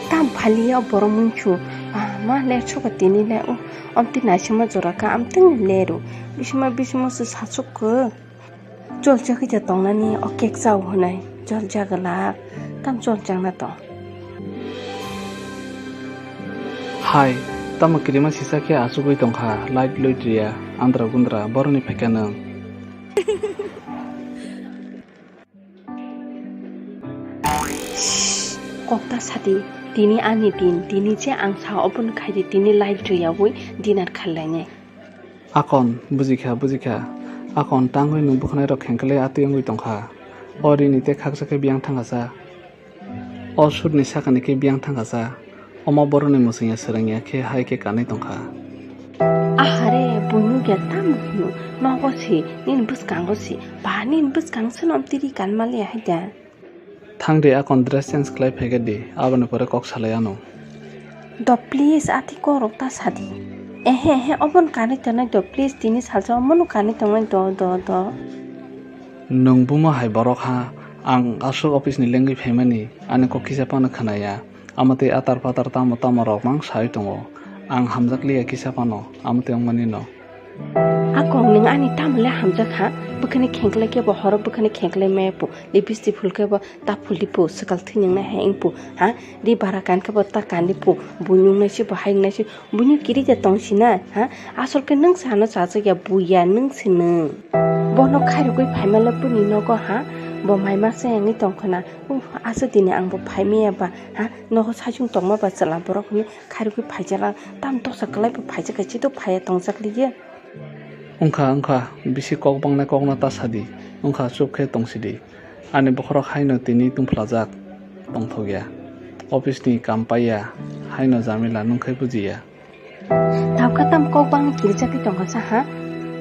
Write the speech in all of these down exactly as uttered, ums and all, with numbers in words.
Tam phali o borok muichu. Ah, ma le suka tini le, oh, omti naisima jora ka, amteng le ru. Bisima, bisima se sachuk ko. Chol chakhi ja tongnani o kek chao hwnai. Chol jagala. Tam chol changna tong. Hai, tamo kirima sisa khe achugwi tongkha, light loit riya, andra gundra, boroni phaikha nwng. Shh, kokta sadi, tini ani din, tini je ang sa obono khaidi, tini light riyawi dinner khallainai. Akon, bujikha, bujikha. Akon tangwi nwng bwkhwnai rok khengkhlai atwi wngwi tongkha. O rini tei khaksa khe biyang thangkasa. O sudni sakani khe biyang thangkasa. Omo boroni mwswngya swrwngya khe hai khe kanwi tongkha. Ahare, buino khe tamo hino, nogo si, nini bwskango si, ba nini bwskang se nom tiri kanmali hai da. Thangdi akon dress change khlai phaikha di, aboni pore kok salai ano. Do please, ati korok ta sadi. Ehe, ehe, obon kanwi tongnai do please, tini salsa omono kanwi tongnai do, do, do. Nwng bumo hai borok ha, ang aswk office ni lengwi phaimani, ani kok kisa phano khwnaya. Amo tei atar patar tamo tamo rok mang sai tongo. Ang hamjakliya kisa phano, amo tei wngmani no. Akong nwng ani tamo le hamjak ha, bwkhani khengklai khe bo horo bwkhani khengklai maya po, lipstick phul khe bo ta phul di po, swkal thwi nwngnai hai wng po, ha? Ri bara kan khe bo ta kan di po, bui nungnai se bo hai wngnai se, buino kiri ja tong si na, ha? Asol khe nwng se ano chajak ya, bui ya nwng se nwng. Bono khairogwi phaima le boni nogo, ha? Bo maima se wngwi tong khna, uh, aswk dini ang bo phai maya ba, ha? Nogo saichung tongma ba chwla borok hwnwi khairogwi phaijak lang, tam dosa kwlai bo phaijak kha, chito phaiya tongjak liya. Wngkha, wngkha, bisi kok bangnai kokno ta sadi, wngkha chup khe tongsidi. Ani bokhorok haino tini tungphlajak tongthokya. Office ni kam paiya, haino jamila nungkhai bujiya. Tabukha tam kok bangni kirijagwi tongkha sa ha?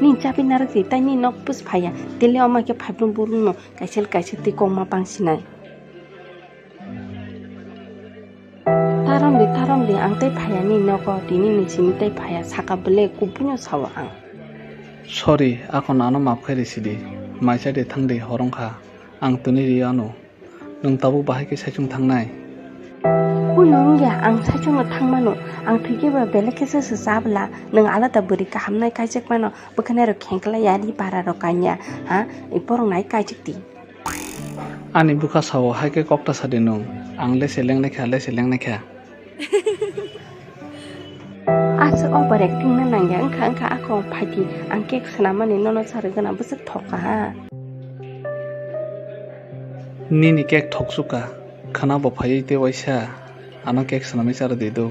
Nini chabi narwkdi, tei nini nok bwswk phaiya. Tele omo khe phaibrwng burungno kaisa kaisa twi kokma bangsinai. Taromdi, taromdi, ang tei phaiya nini nogo, tini ni simi tei phaiya, saka bwle kubuino sao ang. Sorry, akon ano map khai risidi. Maisa de thangdi, hor wngkha. Ang tini ri ano. Nwng tabuk bahai khe saichung thangnai? Kuino wngya, ang saichungno thangmano. Ang thwikhe ba belek khe se se chabla. Nwng alada bwrwi kahamnai kaijak mano. Bwkhanai rok khengkla ya, ri bara rok kanya. Ha? I borok nai kaijak di. Ani bwkha sao hai khe kokta sadi nwng. Ang lese lengnai kha, lese lengnai kha. Aswk over acting na nangya, wngkha, wngkha, akong phaidi, ang cake swnamani nono charwi gana bwswk thokha ha. Nini cake thoksuka, khwna bo phaiwi tei waisa ano cake swnamwi charwdi do.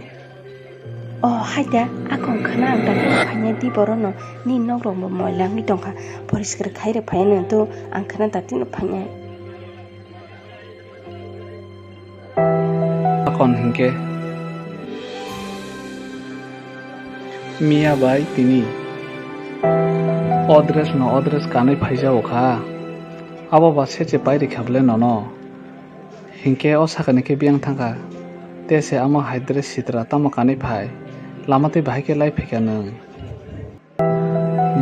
Oh, hai da, akong khwna ang daktino phaina di borono, nini nok rok bo moila wngwi tongkha, poriskar khai rw phaiya nw do, ang khwna daktino phaina. Akon hinkhe miya bai tini o dress no o dress kanwi phaijao kha. Abo ba seche pai rikha bwle nono. Hinkhe o sakani khe biyang thangkha. Tese amo hai dress sitra tamo kanwi phai. Lama twi bahai khe lai phaikha nwng.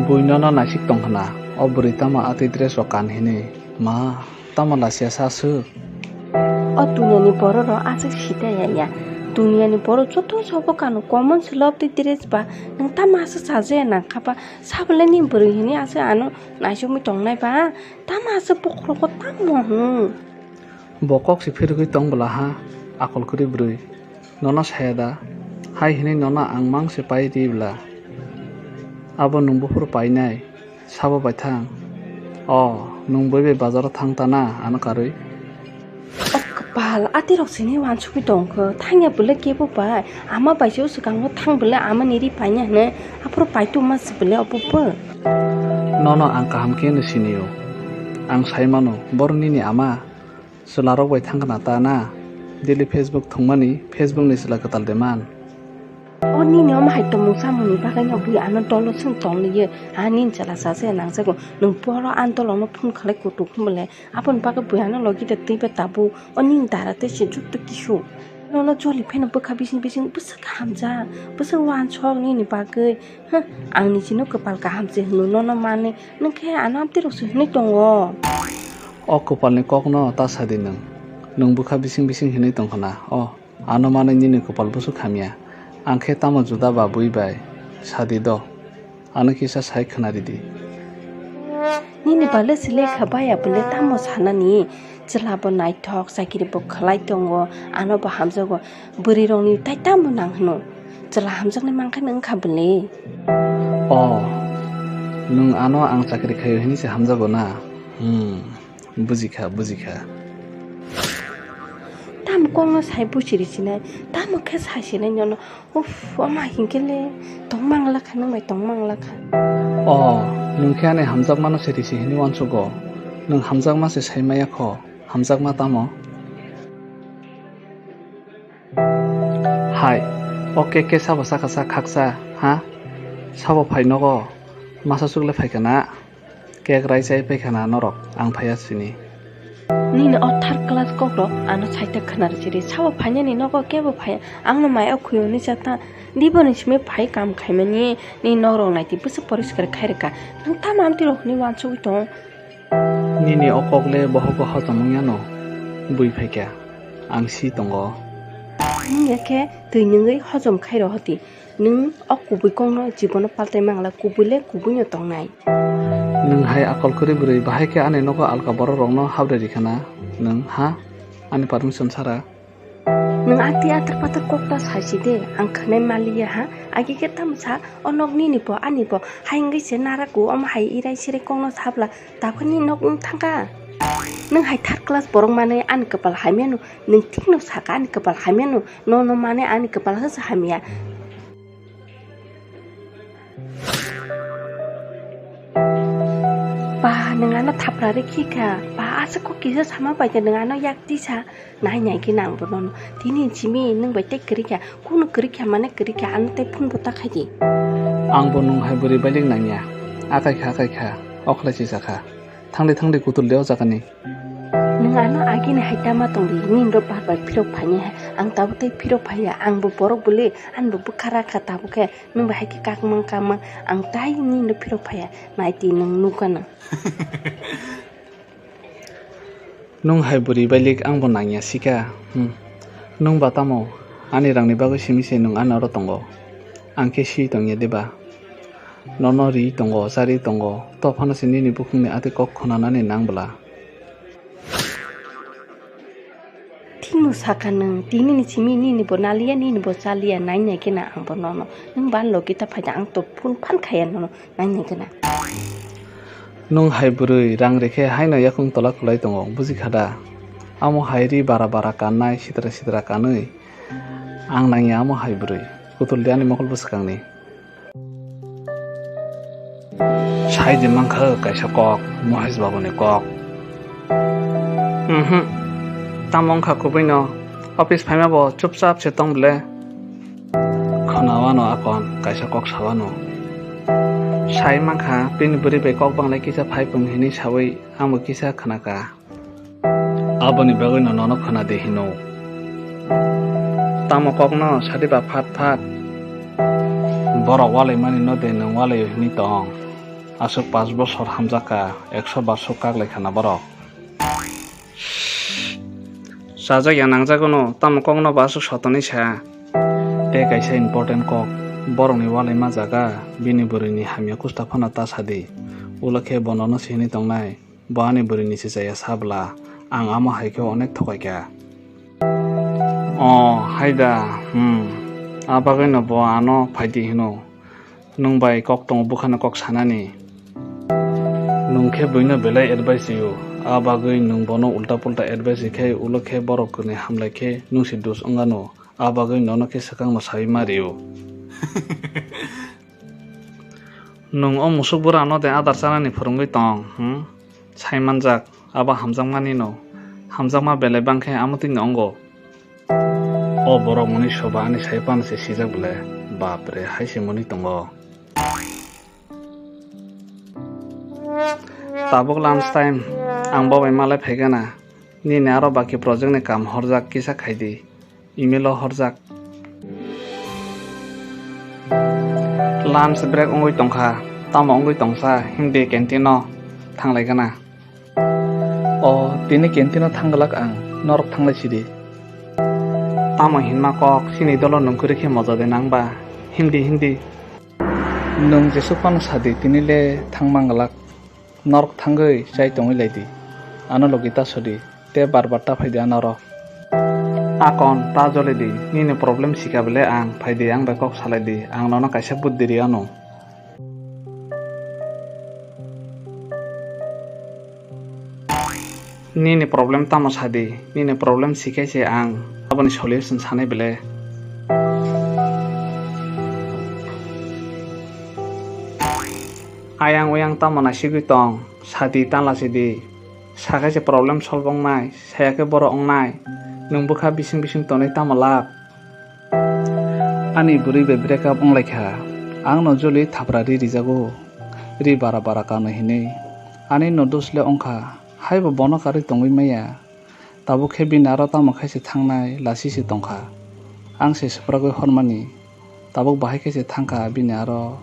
Bui nono naisik tong khna, o bwrwi tamo atwi dress rok kan hinwi, ma, tamo lachiya sa swk? O duniani borok rok aswk sita ya ya, duniani borok joto sobo kano common se lobdi dress ba, nwng tamo aswk sajaya nang kha ba, sabole ni bwrwi hinwi aswk ano naisukmwi tongnai ba, tamo aswk bokhorogo tamo hwn. Bo kok se phirogwi tong bwla ha, akol kwrwi bwrwi. Nono saya da? Hai hinwi nono ang mang se pai ri bwla. Abo nwng buphuru painai, sabo bai thang. O, nwng bui bai bazaro thang ta na, ano karwi? O kwpal, atirok sini wansugwi tong kho, thangya bwle kebo bai, ama bai se swkango thang bwle amani ri paina hwnwi, aphuru paituma se bwle obo bo. Nono ang kaham khe no sinio. Ang sai mano, boro nini ama. Chwlarok bai thangkhna ta na? Daily Facebook thwngmani, Facebook ni chwla kwtal de man. O nini omo hai tongmung samungni bagwi no bui ano dolo chwng tong liye. Ha nini chwla sa se nangjago. Nwng boro ang dolokno phone khlai kutuk hwnbole. Aboni bagwi bui ano logi de twiba tabuk. O nini dara tei se jutto kisu. Nono joli pheno bwkha bising bising bwswk hamjak. Bwswk wansok nini bagwi. Huh, ang ni chini kwpal kaham se hwnwi nono manwi, nwng khe ano amtwi rok se hwnwi tongo. O kwpalni kokno ta sadi nwng. Nwng bwkha bising bising hwnwi tong khna. O. Ano manwi nini kwpal busuk hamya. Ang khe tamo juda ba bui bai? Sadi do. Ano kisa sai khna ridi. Nini bale se lekha baya bole tamo sanani? Chwla bo naithok, chakiri bo khlai tongo, ano bo hamjago. Bwrwi rokni tai tamo nang hwno? Chwla hamjaknai mankha nang kha bole. O, nwng ano ang chakiri khaio hini se hamjago na? Hmm, bujikha, bujikha. Tamo kokno sai buchiri sinai, tamo khe sai sinai nono. Uff, ama hinkhe le tongmang lakha, nang bai tongmang lakha. O, nwng khe ani hamjakmano se risi hini uansugo. Nwng hamjakma se sai maya kho, hamjakma tamo? Hai, o cake khe sabo sakha sa khaksa, ha? Sabo phai nogo, masa chukle phaikha na? Cake rai chai paikha na norok, ang phaiya sini. Nini o third class kok rok ano saita khwna rwchiri. Sabo phainani nogo kebo phaiya. Angno mai o khuyungni chata. Diboni simi phai kam khaimani. Nini nok rok naiti bwswk poriskar khai rwkha. Nwng tamo amtwi rok hwnwi uansugwi tong? Nini o kok le bohogo hojom wngya no? Bui phaikha. Ang si tongo. Nwng ya khe twi nwngwi hojom khai rohoti. Nwng o kubui kokno jibono paltai mangla, kubui le kubuino tongnai. Nwng hai akol kwrwi bwrwi, bahai khe ani nogo alka borok rokno habre rikha na nwng, ha? Ani permission sara? Nwng atwi atar patar kok ta sai si de, ang khwnai maliya ha. Agi khe tamo sa, o nok nini bo, ani bo, hai wngwi se naraku, omo hai irai sirai kokno sabla, tabukhe nini nok wng thangkha. Nwng hai third class borok manwi ani kwpal hamya no, nwng thikno sakha ani kwpal hamya no, nono manwi ani kwpal hwsa hamya. Ba, nwng ano thapra rikhi kha. Ba, aswk kok kisa sama bai khe nwng ano yak tisa. Nai nai khe nang bo nono. Tini simi nwng bai tei kwrwi kha. Kunu kwrwi kha mane kwrwi kha, ano tei phone bo ta khai di. Ang bo nwng hai bwrwi bailik nangya. Akai kha, akai kha. Okhlai si sakha. Thangdi thangdi kutul de o jaga ni. Nwng ano agini hai tama tongdi, nini rok bar bar phirok phaini hai. Ang tabuk tei phirok phaiya, ang bo borok bwle, ani bo bwkha rakha tabuk khe, nwng bai hai khe kakmang kakmang, ang tai nini rok phirok phaiya, naiti nwng nukha nwng. Nwng hai bwrwi bailik ang bo nangya sika, hmm. Nwng ba tamo, ani rangni bagwi simi se nwng ani oro tongo, ang khe si tongya de ba? Nono ri tongo, chari tongo, to phano se nini bukhukni atwi kok khwnanani nang bwla. Thikno sakha nwng, tinini simi nini bo naliya, nini bo chaliya, nai nai khe na ang bo nono. Nwng ba logi ta phaida, ang to phone phan khaya nono, nai nai khe na. Nwng hai bwrwi rang rikhe haino yakung tola kwlai tongo, buji kha da? Amo hai ri bara bara kannai, sitra sitra kanwi. Ang nangya amo hai bwrwi, kutul de ani mokol bwswkangni. Sai di mankha kaisa kok, Mohesh babuni kok. Mhm. Tamo wngkha kubui no, office phaima bo chupchap se tong bwle. Khwnawano akon kaisa kok sawano. Sai mankha bini bwrwi bai kok banglai kisa phai pung hinwi sawi amo kisa khwnaka. Aboni bagwino nono khwna di hino. Tamo kokno sadi ba phat phat. Borok walaimani no de nwng walaio hinwi tong. Aswk pash bosor hamjakha, ekso bar swk kaklaikha na borok. Chajak ya nangjagono, tamo kokno bo aswk sotonwi sa. Tei kaisa important kok, borokni walaima jaga, bini bwrwini hamya kusta phano ta sadi. Ulo khe bo nono se hinwi tongnai. Bo ani bwrwini se chaya sabla, ang amo hai khe onek thokaikha. O, hai da, hmm. A bagwino bo ano phaidi hino. Nwng bai kok tongo bwkhano kok sanani. Nwng khe buino belai advice rio. A bagwi nwng bono ulta pulta advice rikhe ulo khe borokni hamlai khe nwng se dus wngano. A bagwi nono khe swkangno saui ma rio. Nwng o musuk bwrano de adar chanani phwrwngwi tong, hmm? Sai manjak, abo hamjakmani no. Hamjakma belai bang khe amo twi no wngo. O borok muni soba ani sai phano se sijak bwle. Bap re, hai se muni tongo. Tabuk lunch time, ang bo bai malai phai gana. Nini aro baki project ni kam horjak kisa khai di. Email o horjak. Lunch break wngwi tongkha, tamo wngwi tongsa, himdi canteen o thanglai gana. O, tini canteen o thangglak ang, norok thanglai sidi. Tamo hinma kok, chini dolo nwng kwrwi khe moja de nang ba? Hindi, hindi. Nwng jesuk phano sadi, tini le thang manglak. Norok thangwi chai tongwi lai di. Ano logi ta sodi, te bar bar ta phai di a norok. Akon, ta joli di, nini problem sika bele ang, phai di ang bai kok salai di, ang nono kaisa buddhi ri ano. Nini problem tamo sadi, nini problem sikai se ang, aboni solution sanai bele. Ayang uyang tamo naisigwi tong, sadi tala sidi, sakai se problem solve wngnai, saya khe borok wngnai, nwng bwkha bising bising tonwi tamo lab? Ani bwrwi bai break up wng lai kha. Ang no joli thapra ri rijago. Ri bara bara kano hinwi. Ani no dos le wng kha. Hai bo bono karwi tongwi maya. Tabuk khe bini aro tamo khai se thangnai lasi se tong kha. Ang se swprak wi hormani. Tabuk bahai khe se thang kha bini aro.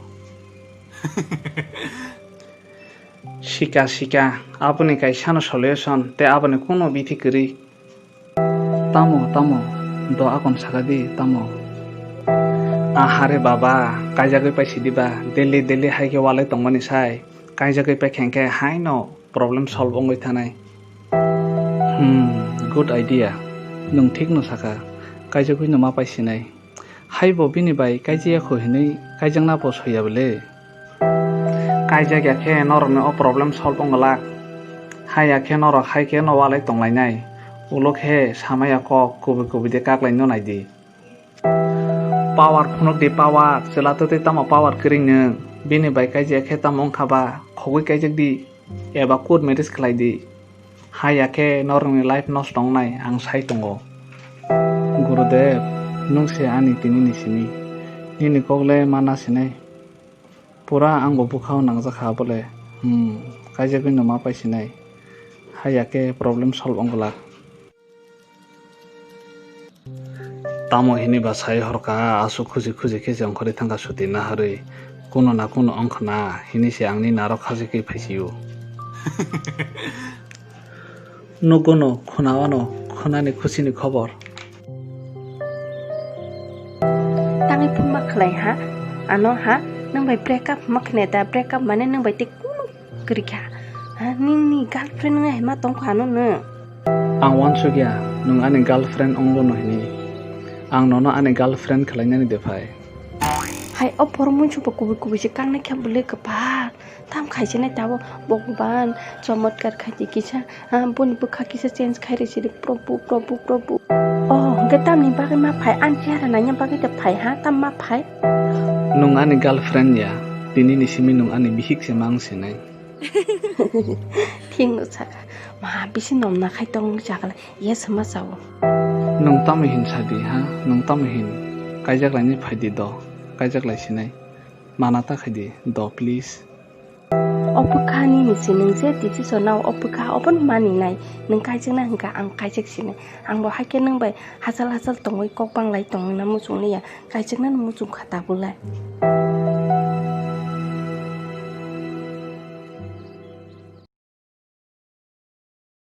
Sika sika. Aboni kaisa no solution. Te aboni kuno bithi kwrwi. Tamo, tamo, do akon saka di, tamo. Ahare baba, kaijagwi pai sidi ba, daily daily hai khe walai tongmani sai, kaijagwi pai khe hwnkhe haino problem solve wngwi thanai. Hmm, good idea. Nwng thik no saka, kaijagwi no ma pai sinai. Hai bo bini bai kaijaya kho hinwi kaijakna bo soya bole. Kaijak ya khe norokni o problem solve wng glak. Hai ya khe norok hai khe no walai tong lainai. Ulo khe samaya kok kubui kubui de kak lai no nai di. Power phunuk di power, chwla twtwi tamo power kwrwng nwng. Bini bai kaijak ya khe tamo wng kha ba, khogwi kaijak di. Eba court marriage khlai di. Hai ya khe norokni life nosto wngnai ang sai tongo. Gurudev, nwng se ani tini ni simi. Nini kok le mana sinai. Pura ang bo bwkhao nangjak kha bole. Hmm, kaijagwi no ma pai sinai. Hai ya khe problem solve wng glak. Tamo hini ba sai horka, aswk khuji khuji khe se ongkhorwi thangkha suti naharwi. Kuno na kuno ongkhna hini se angni narok khajikwi phaisio. Nugono, khunawano, khunani khusini khobor. Tangwi phunma khlai ha? Ano ha? Nwng bai break up ma khne da? Break up mane nwng bai tei kuno kwrwi kha. Ha, nini girlfriend wngwi hai ma tong kha ano nwng? Ang uansukya, nwng ani girlfriend wngbo no hini. Ang nono ani girlfriend khlainani de phai. Hai, o borok muichukbo kubui kubui se kangnai khe bwlwi kwpal. Tam khaisinai tabuk Bhagwan, chomotkar khaidi kisa, ah, boni bwkha kisa change khairwi sidi, Prabhu, Prabhu, Prabhu. Oh, hwnkhe tamni bagwi ma phai? Ani chehara naina bagwi de phai ha, tam ma phai? Nwng ani girlfriend ya, tini ni simi nwng ani bihik se ma wng sinai. Thik no saka, ma bisi nom nakhai tong chakla, yes ma chao. Nwng tamo hin sadi ha, nwng tamo hin? Kaijak lainai phaidi do, kaijak lai sinai. Mana ta khaidi do, please. O bwkha nini se, nwng je decision nao o bwkha obono maninai. Nwng kaijakna hwnkha ang kaijak sinai. Ang bo haikhe nwng bai hachal hachal tongwi kok banglai tongna muchungli ya. Kaijaknani muchung kha tabulai.